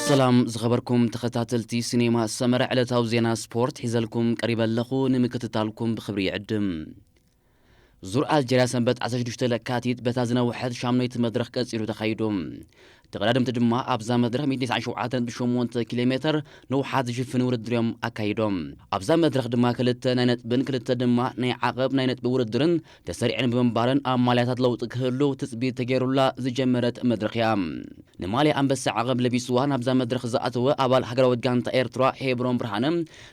ሰላም ዝኸበርኩም ተኸታተልቲ ሲኔማ ሰመረ፣ ዕለታዊ ዜና ስፖርት ሒዘልኩም ቀሪበ ኣለኹ። ንምክትታልኩም ብኽብሪ ይዕድም። ዙር ኣልጀርያ ሰንበት ዓሰርተ ሽዱሽተ ለካቲት በታ ዝነውሐት ሻምነይቲ መድረኽ ቀጺሉ ተኻይዱ። ተቐዳደምቲ ድማ ኣብዛ መድረኽ ሚእትን ተስዓን ሸውዓተን ነጥቢ ሸሞንተ ኪሎ ሜተር ነውሓት ዝሽፍን ውድድር እዮም ኣካይዶም። ኣብዛ መድረኽ ድማ ክልተ ናይ ነጥብን ክልተ ድማ ናይ ዓቐብ ናይ ነጥቢ ውድድርን ተሰሪዐን ብምንባረን ኣብ ማልያታት ለውጢ ክህሉ ትጽቢት ተገይሩላ ዝጀመረት መድረኽ እያ። ንማልያ ኣንበሳ ዓቐብ ለቢስዋ ናብዛ መድረኽ ዝኣተወ ኣባል ሃገራዊት ጋንታ ኤርትራ ሄብሮን ብርሃነ፣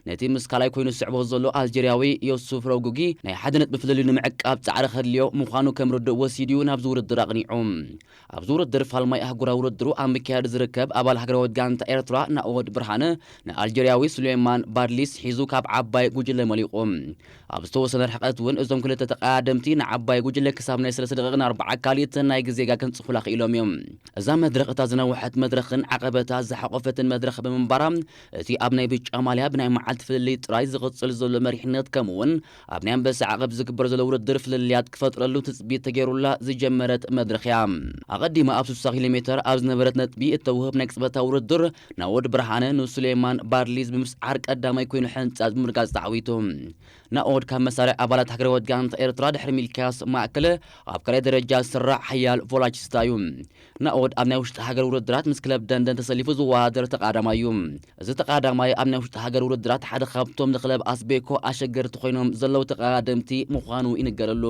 ነቲ ምስ ካልኣይ ኮይኑ ዝስዕቦ ዘሎ ኣልጀርያዊ ዮሱፍ ረጉጊ ናይ ሓደ ነጥቢ ፍልልዩ ንምዕቃብ ጻዕሪ ከድልዮ ምዃኑ ከም ርዱእ ወሲዱ ናብዚ ውድድር ኣቕኒዑ። ኣብዚ ውድድር ፋልማይ ኣህጉራዊ ውድድሩ ኣብ ምክያድ ዝርከብ ኣባል ሃገራዊት ጋንታ ኤርትራ ናኦድ ብርሃነ ንኣልጀርያዊ ሱሌማን ባድሊስ ሒዙ ካብ ዓባይ ጉጅለ መሊቑ። ኣብ ዝተወሰነ ርሕቀት እውን እዞም ክልተ ተቐዳደምቲ ንዓባይ ጉጅለ ክሳብ ናይ ሰለስተ ደቂቕን ኣርባዓ ካሊእትን ናይ ግዜ ጋግ ከንጽፉላ ክኢሎም እዮም። እዛ መድረኽ እታ ዝነውሐት መድረኽን ዓቐበታ ዝሓቖፈትን መድረኽ ብምንባራ፣ እቲ ኣብ ናይ ብጫ ማልያ ብናይ መዓልቲ ፍልልይ ጥራይ ዝቕጽል ዘሎ መሪሕነት፣ ከምኡ እውን ኣብ ናይ ኣንበሳ ዓቐብ ዝግበር ዘሎ ውድድር ፍልልያት ክፈጥረሉ ትጽቢት ተገይሩላ ዝጀመረት መድረኽ እያ። ኣቐዲማ ኣብ ስሳ ኪሎ ሜተር ኣብ ዝነበረት ነጥቢ እተውህብ ናይ ቅጽበታዊ ውድድር፣ ናኦድ ብርሃነ ንሱሌማን ባድሊዝ ብምስዓር ቀዳማይ ኮይኑ ሕንጻጽ ብምርጋጽ ተዓዊቱ። ናኦድ ካብ መሳርዕ ኣባላት ሃገራዊት ጋንታ ኤርትራ ድሕሪ ሚልክያስ ማእከለ ኣብ ካልኣይ ደረጃ ዝስራዕ ሓያል ቮላቺስታ እዩ። ናኦድ ኣብ ናይ ውሽጢ ሃገር ውድድራት ምስ ክለብ ደንደን ተሰሊፉ ዝወዳደር ተቐዳዳማይ እዩ። እዚ ተቐዳዳማይ ኣብ ናይ ውሽጢ ሃገር ውድድራት ሓደ ካብቶም ንክለብ ኣስቤኮ ኣሸገርቲ ኮይኖም ዘለዉ ተቐዳደምቲ ምዃኑ ይንገረሉ።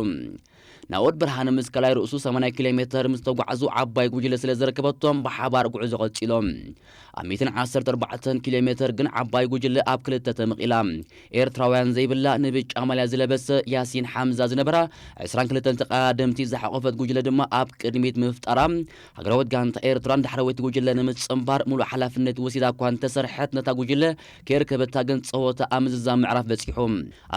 ናኦድ ብርሃነ ምስ ካልኣይ ርእሱ ሰማንያ ኪሎ ሜተር ምስ ተጓዕዙ ዓባይ ጉጅለ ስለ ዘረከበቶም ብሓባር ጉዕዞ ቀጺሎም። ኣብ ሚእትን ዓሰርተ ኣርባዕተን ኪሎ ሜተር ግን ዓባይ ጉጅለ ኣብ ክልተ ተመቒላ። ኤርትራውያን ዘይብላ ንብጫ ማልያ ዝለበሰ ያሲን ሓምዛ ዝነበራ ዕስራን ክልተን ተቐዳደምቲ ዝሓቖፈት ጉጅለ ድማ ኣብ ቅድሚት ምፍጣራ፣ ሃገራዊት ጋንታ ኤርትራ ንዳሕረወይቲ ጉጅለ ንምጽንባር ሙሉእ ሓላፍነት ወሲዳ እኳ እንተሰርሐት፣ ነታ ጉጅለ ከየርከበታ ግን ጸወታ ኣብ ምዝዛም ምዕራፍ በጺሑ።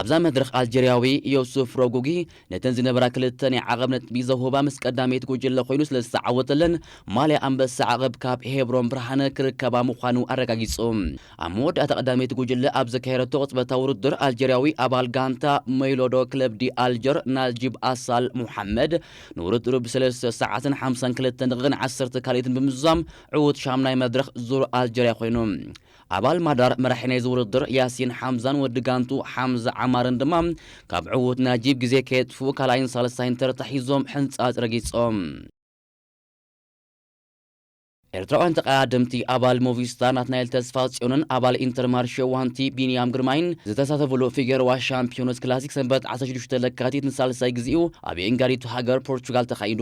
ኣብዛ መድረኽ ኣልጀርያዊ ዮሱፍ ሮጉጊ ነተን ዝነበራ ክልተ ናይ ዓቐብ ነጥቢ ዘውህባ ምስ ቀዳመይቲ ጉጅለ ኮይኑ ስለ ዝተዓወተለን፣ ማልያ ኣንበሳ ዓቐብ ካብ ሄብሮን ብርሃነ ክርከባ ምዃኑ ኣረጋጊጹ። ኣብ መወዳእታ ቀዳመይቲ ጉጅለ ኣብ ዘካየደቶ ቅጽበታዊ ውድድር፣ ኣልጀርያዊ ኣባል ጋንታ መይሎዶ ክለብ ዲ ኣልጀር ናጂብ ኣሳል ሙሓመድ ንውድድሩ ብሰለስተ ሰዓትን ሓምሳን ክልተን ደቂቕን ዓሰርተ ካልኢትን ብምዝዛም ዕዉት ሻምናይ መድረኽ ዙር ኣልጀርያ ኮይኑ። ኣባል ማዳር መራሒ ናይዚ ውድድር ያሲን ሓምዛን ወዲ ጋንቱ ሓምዛ ዓማርን ድማ ካብ ዕዉት ናጂብ ግዜ ከየጥፍኡ ካልኣይን ሳልሳይን ተርታ ሒዞም ሕንጻጽ ረጊጾም። ኤርትራውያን ተቐዳደምቲ ኣባል ሞቪስታር ናትናኤል ተስፋጽዮንን ኣባል ኢንተርማርሼ ዋንቲ ቢንያም ግርማይን ዝተሳተፍሉ ፊገርዋ ሻምፒዮንስ ክላሲክ ሰንበት ዓሰርተ ሽዱሽተ ለካቲት ንሳልሳይ ግዜኡ ኣብ የንጋሪቱ ሃገር ፖርቹጋል ተኻይዱ።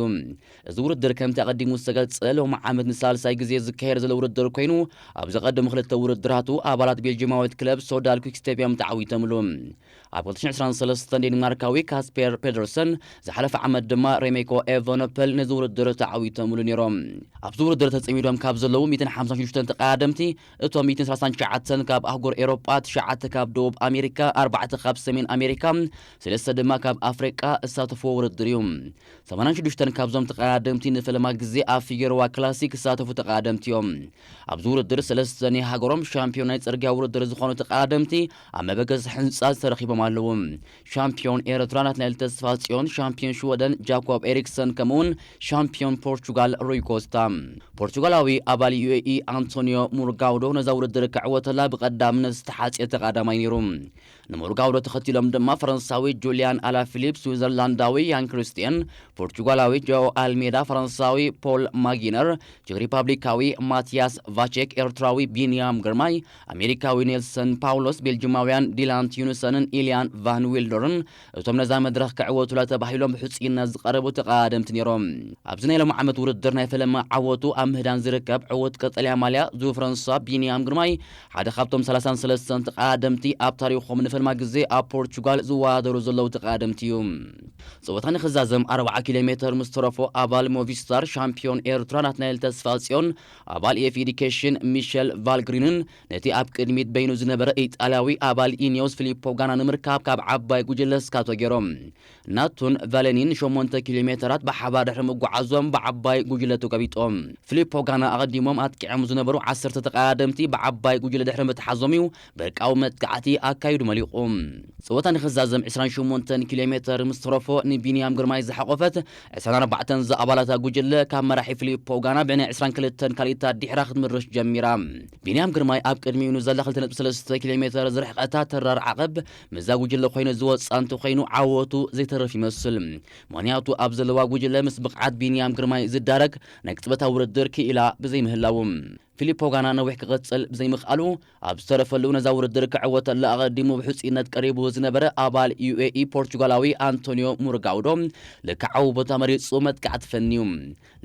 እዚ ውድድር ከምቲ ኣቐዲሙ ዝተገልጸ ሎሚ ዓመት ንሳልሳይ ግዜ ዝካየድ ዘሎ ውድድር ኮይኑ፣ ኣብ ዝቐደሙ ክልተ ውድድራቱ ኣባላት ቤልጅማዊት ክለብ ሶዳል ኲክስቴፕ እዮም ተዓዊቶምሉ። ኣብ ክልተ ሽሕን ዕስራን ሰለስተን ዴንማርካዊ ካስፔር ፔደርሰን፣ ዝሓለፈ ዓመት ድማ ሬሜኮ ኤቨኖፐል ነዚ ውድድር ተዓዊቶምሉ ነይሮም። ኣብዚ ውድድር ተጸሚዶም ካብ ዘለዉ ሚእትን ሓምሳን ሽዱሽተን ተቐዳደምቲ፣ እቶም ሚእትን ሰላሳን ትሽዓተን ካብ ኣህጉር ኤሮጳ፣ ትሽዓተ ካብ ደቡብ ኣሜሪካ፣ ኣርባዕተ ካብ ሰሜን ኣሜሪካ፣ ሰለስተ ድማ ካብ ኣፍሪቃ እሳተፍዎ ውድድር እዩ። ሰማንያን ሽዱሽተን ካብዞም ተቐዳደምቲ ንፈለማ ግዜ ኣብ ፊገርዋ ክላሲክ ዝሳተፉ ተቐዳደምቲ እዮም። ኣብዚ ውድድር ሰለስተ ናይ ሃገሮም ሻምፒዮን ናይ ጽርግያ ውድድር ዝኾኑ ተቐዳደምቲ ኣብ መበገሲ ሕንጻጽ ተረኺቦም ኣለዉ። ሻምፒዮን ኤርትራ ናትናኤል ተስፋጽዮን፣ ሻምፒዮን ሽወደን ጃኮብ ኤሪክሰን፣ ከምኡውን ሻምፒዮን ፖርቹጋል ሩይ ኮስታ። ፖርቹጋላዊ ኣባል ዩ ኤ ኢ ኣንቶኒዮ ሙርጋውዶ ነዛ ውድድር ክዕወተላ ብቐዳምነት ዝተሓጽየ ተቐዳማይ ነይሩ። ንሙርጋውዶ ተኸቲሎም ድማ ፈረንሳዊ ጁልያን ኣላፊሊፕ፣ ስዊዘርላንዳዊ ያን ክሪስቲያን፣ ፖርቹጋላዊ ጆ ኣልሜዳ፣ ፈረንሳዊ ፖል ማጊነር፣ ቼክ ሪፓብሊካዊ ማቲያስ ቫቼክ፣ ኤርትራዊ ቢንያም ግርማይ፣ ኣሜሪካዊ ኔልሰን ፓውሎስ፣ ቤልጅማውያን ዲላንት ዩኒሰንን ኢልያን ቫን ዊልደርን እቶም ነዛ መድረኽ ክዕወቱላ ተባሂሎም ብሕጹይነት ዝቐረቡ ተቐዳደምቲ ነይሮም። ኣብዚ ናይ ሎም ዓመት ውድድር ናይ ፈለማ ዓወቱ ኣብ ምህዳን ዝርከብ ዕዉት ቀጠልያ ማልያ ዙ ፈረንሳ ቢንያም ግርማይ ሓደ ካብቶም ሰላሳን ሰለስተን ተቐዳደምቲ ኣብ ታሪኾም ንፈልማ ግዜ ኣብ ፖርቹጋል ዝወዳደሩ ዘለዉ ተቐዳደምቲ እዩ። ጸወታ ንኽዛዘም ኣርብዓ ኪሎ ሜተር ምስ ተረፎ ኣባል ሞቪስታር ሻምፒዮን ኤርትራ ናትናኤል ተስፋጽዮን ኣባል ኤፍ ኤዲኬሽን ሚሸል ቫልግሪንን ነቲ ኣብ ቅድሚት በይኑ ዝነበረ ኢጣልያዊ ኣባል ኢኒዮስ ፊሊፖ ጋና ንምርካብ ካብ ዓባይ ጉጅለ ስካቶ ገይሮም። ናቱን ቫለኒን ሸሞንተ ኪሎ ሜተራት ብሓባር ድሕሪ ምጉዓዞም ብዓባይ ጉጅለ ተጎቢጦም። ፊሊፖ ጋና ኣቐዲሞም ኣጥቂዖም ዝነበሩ ዓሰርተ ተቐዳደምቲ ብዓባይ ጉጅለ ድሕሪ ምትሓዞም እዩ በርቃዊ መጥቃዕቲ ኣካይዱ መሊቑ። ቁም። ጸወታ ንኽዛዘም ዕስራን ሸሞንተን ኪሎ ሜተር ምስ ተረፎ ንቢንያም ግርማይ ዝሓቆፈት ዕስራን ኣርባዕተን ዝኣባላታ ጉጅለ ካብ መራሒ ፊሊፖ ጋና ብዕነ ዕስራን ክልተን ካልኢታ ዲሕራ ክትምርሽ ጀሚራ። ቢንያም ግርማይ ኣብ ቅድሚኡ ንዘላ ክልተ ነጥቢ ሰለስተ ኪሎ ሜተር ዝርሕቀታ ተራር ዓቐብ ምስዛ ጉጅለ ኮይኑ ዝወፅኣ እንተኮይኑ ዓወቱ ዘይተርፍ ይመስል። ምክንያቱ ኣብ ዘለዋ ጉጅለ ምስ ብቕዓት ቢንያም ግርማይ ዝዳረግ ናይ ቅጽበታዊ ውድድር ክኢላ ብዘይምህላዉ። ፊሊፖ ጋና ነዊሕ ክቕጽል ብዘይምኽኣሉ ኣብ ዝተረፈሉ ነዛ ውድድር ክዕወተላ ኣቐዲሙ ብሕጹይነት ቀሪቡ ዝነበረ ኣባል ዩ ኤ ኢ ፖርቹጋላዊ ኣንቶኒዮ ሙርጋውዶ ልክዓዊ ቦታ መሪጹ መጥቃዕቲ ፈንዩ።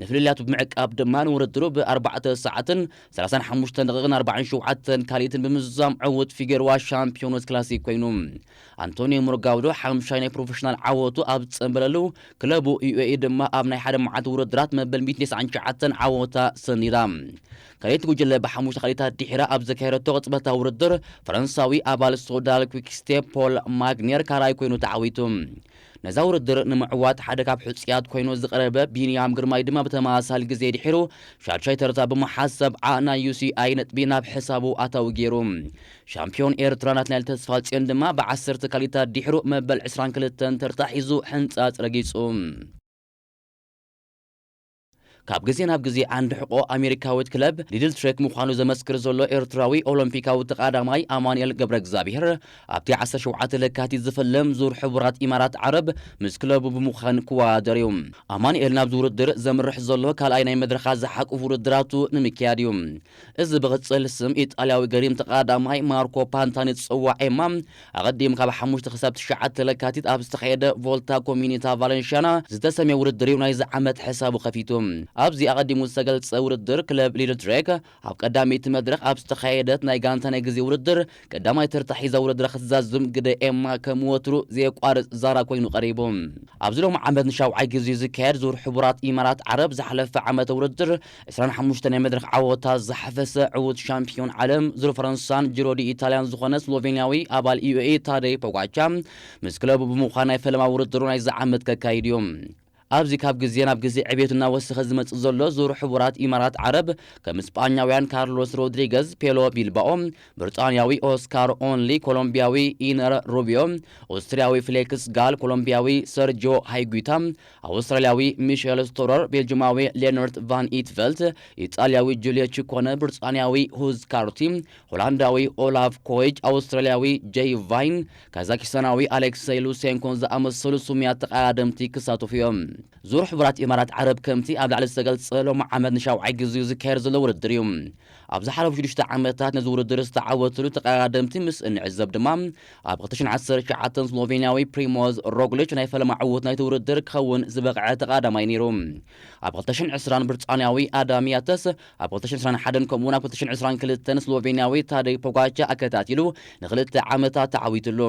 ንፍልልያቱ ብምዕቃብ ድማ ንውድድሩ ብኣርባዕተ ሰዓትን ሰላሳን ሓሙሽተን ደቂቕን ኣርባዓን ሸውዓተን ካልኢትን ብምዝዛም ዕዉት ፊጌርዋ ሻምፒዮኖስ ክላሲክ ኮይኑ። ኣንቶኒዮ ሙርጋውዶ ሓምሻይ ናይ ፕሮፌሽናል ዓወቱ ኣብ ዝጸንበለሉ ክለቡ ዩ ኤ ኢ ድማ ኣብ ናይ ሓደ መዓልቲ ውድድራት መበል ሚእትን ተስዓን ትሽዓተን ዓወታ ሰኒዳ። ካልኣይቲ ጉጅለ ብሓሙሽተ ካልኢታት ድሒራ ኣብ ዘካየደቶ ቅጽበታዊ ውድድር ፈረንሳዊ ኣባል ሶዳል quick-step ፖል ማግኔር ካልኣይ ኮይኑ ተዓዊቱ። ነዛ ውድድር ንምዕዋት ሓደ ካብ ሕጹያት ኮይኑ ዝቐረበ ቢንያም ግርማይ ድማ ብተመሳሳሊ ግዜ ድሒሩ ሻድሻይ ተርታ ብምሓዝ ሰብዓ ናይ ዩ ሲ ኣይ ነጥቢ ናብ ሕሳቡ ኣታዊ ገይሩ። ሻምፒዮን ኤርትራ ናትናኤል ተስፋጽዮን ድማ ብዓሰርተ ካልኢታት ድሒሩ መበል ዕስራን ክልተን ተርታ ሒዙ ሕንጻጽ ረጊጹ። ካብ ግዜ ናብ ግዜ ዓንዲ ሕቆ ኣሜሪካዊት ክለብ ሊድል ትሬክ ምዃኑ ዘመስክር ዘሎ ኤርትራዊ ኦሎምፒካዊ ተቓዳማይ ኣማኑኤል ገብረ እግዚኣብሔር ኣብቲ ዓሰርተ ሸውዓተ ለካቲት ዝፍለም ዙር ሕቡራት ኢማራት ዓረብ ምስ ክለቡ ብምዃን ክወዳደር እዩ። ኣማኑኤል ናብዚ ውድድር ዘምርሕ ዘሎ ካልኣይ ናይ መድረኻ ዝሓቁፍ ውድድራቱ ንምክያድ እዩ። እዚ ብቕጽል ስም ኢጣልያዊ ገሪም ተቓዳማይ ማርኮ ፓንታኒ ዝጽዋዕ ኤማ ኣቐዲሙ ካብ ሓሙሽተ ክሳብ ትሽዓተ ለካቲት ኣብ ዝተኻየደ ቮልታ ኮሚኒታ ቫለንሽያና ዝተሰምየ ውድድር እዩ ናይዚ ዓመት ሕሳቡ ከፊቱ። ኣብዚ ኣቐዲሙ ዝተገልጸ ውድድር ክለብ ሊድል ትሬክ ኣብ ቀዳመይቲ መድረኽ ኣብ ዝተኻየደት ናይ ጋንታ ናይ ግዜ ውድድር ቀዳማይ ተርታ ሒዛ ውድድራ ክትዛዝም ግደ ኤማ ከም ወትሩ ዘየቋርጽ ዛራ ኮይኑ ቀሪቡ። ኣብዚ ሎም ዓመት ንሻውዓይ ግዜ ዝካየድ ዙር ሕቡራት ኢማራት ዓረብ ዝሓለፈ ዓመተ ውድድር ዕስራን ሓሙሽተ ናይ መድረኽ ዓወታት ዝሓፈሰ ዕዉት ሻምፒዮን ዓለም ዙር ፈረንሳን ጅሮ ዲ ኢታልያን ዝኾነ ስሎቬንያዊ ኣባል ዩ ኤ ኢ ታደይ ፖጋቻ ምስ ክለቡ ብምዃን ናይ ፈለማ ውድድሩ ናይዚ ዓመት ከካይድ እዩ። ኣብዚ ካብ ግዜ ናብ ግዜ ዕቤቱ እናወሰኸ ዝመጽእ ዘሎ ዙር ሕቡራት ኢማራት ዓረብ ከም ስጳኛውያን ካርሎስ ሮድሪገዝ ፔሎ ቢልባኦ፣ ብሪጣንያዊ ኦስካር ኦንሊ፣ ኮሎምቢያዊ ኢነር ሩቢዮ፣ ኦስትሪያዊ ፍሌክስ ጋል፣ ኮሎምቢያዊ ሰርጆ ሃይጉታ፣ ኣውስትራልያዊ ሚሸል ስቶረር፣ ቤልጅማዊ ሌነርት ቫን ኢትቨልት፣ ኢጣልያዊ ጁልዮ ቺኮነ፣ ብሪጣንያዊ ሁዝ ካርቲ፣ ሆላንዳዊ ኦላፍ ኮይጅ፣ ኣውስትራልያዊ ጄይ ቫይን፣ ካዛኪስታናዊ ኣሌክሰይ ሉሴንኮን ዝኣመሰሉ ስሙያት ተቐዳደምቲ ክሳተፉ እዮም። ዙር ሕቡራት ኢማራት ዓረብ ከምቲ ኣብ ላዕሊ ዝተገልጸ ሎሚ ዓመት ንሻውዓይ ግዜኡ ዝካየድ ዘሎ ውድድር እዩ። ኣብ ዝሓለፉ ሽዱሽተ ዓመታት ነዚ ውድድር ዝተዓወትሉ ተቐዳደምቲ ምስ እንዕዘብ ድማ ኣብ ክልተ ሽሕን ዓሰርተ ትሽዓተን ስሎቬንያዊ ፕሪሞዝ ሮግሊች ናይ ፈለማ ዕዉት ናይቲ ውድድር ክኸውን ዝበቕዐ ተቐዳማይ ነይሩ። ኣብ ክልተ ሽሕን ዕስራን ብሪጣንያዊ ኣዳም ያተስ፣ ኣብ ክልተ ሽሕን ዕስራን ሓደን ከምኡውን ኣብ ክልተ ሽሕን ዕስራን ክልተን ስሎቬንያዊ ታደይ ፖጋቻ ኣከታቲሉ ንክልተ ዓመታት ተዓዊትሉ።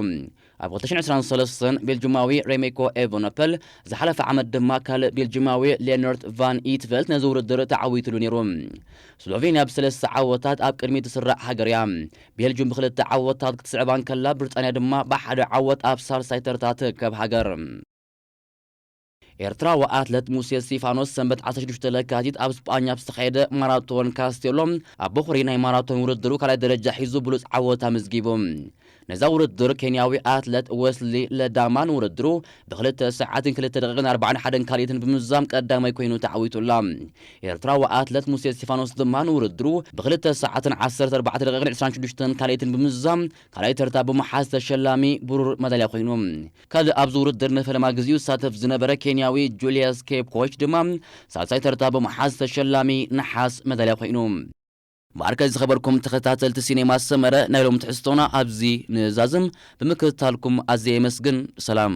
ኣብ ክልተ ሽሕን ዕስራን ሰለስተን ቤልጅማዊ ሬሜኮ ኤቨኖፐል፣ ዝሓለፈ ዓመት ድማ ካልእ ቤልጅማዊ ሌነርት ቫን ኢትቨልት ነዚ ውድድር ተዓዊትሉ ነይሩ። ስሎቬንያ ብሰለስተ ዓወታት ኣብ ቅድሚት ትስራዕ ሃገር እያ። ቤልጅም ብክልተ ዓወታት ክትስዕባ እንከላ፣ ብሪጣንያ ድማ ብሓደ ዓወት ኣብ ሳልሳይ ተርታ ትርከብ ሃገር። ኤርትራዊ ኣትለት ሙሴ እስቲፋኖስ ሰንበት ዓሰርተ ሽዱሽተ ለካቲት ኣብ ስጳኛ ኣብ ዝተኻየደ ማራቶን ካስቴሎ ኣብ በኹሪ ናይ ማራቶን ውድድሩ ካልኣይ ደረጃ ሒዙ ብሉጽ ዓወት ኣመዝጊቡ። ነዛ ውድድር ኬንያዊ ኣትለት ወስሊ ለዳማ ንውድድሩ ብክልተ ሰዓትን ክልተ ደቂቕን ኣርባዓን ሓደን ካልኢትን ብምዝዛም ቀዳማይ ኮይኑ ተዓዊቱላ። ኤርትራዊ ኣትለት ሙሴ እስቲፋኖስ ድማ ንውድድሩ ብክልተ ሰዓትን ዓሰርተ ኣርባዕተ ደቂቕን ዕስራን ሽዱሽተን ካልኢትን ብምዝዛም ካልኣይ ተርታ ብምሓዝ ተሸላሚ ብሩር መዳልያ ኮይኑ። ካልእ ኣብዚ ውድድር ንፈለማ ግዜኡ ዝሳተፍ ዝነበረ ኬንያዊ ጁልያስ ኬፕኮች ድማ ሳልሳይ ተርታ ብምሓዝ ተሸላሚ ነሓስ መዳልያ ኮይኑ። ማርከ ዝኸበርኩም ተኸታተልቲ ሲኔማ ሰመረ፣ ናይ ሎም ትሕዝቶና ኣብዚ ንዛዝም። ብምክትታልኩም ኣዝየ የመስግን። ሰላም።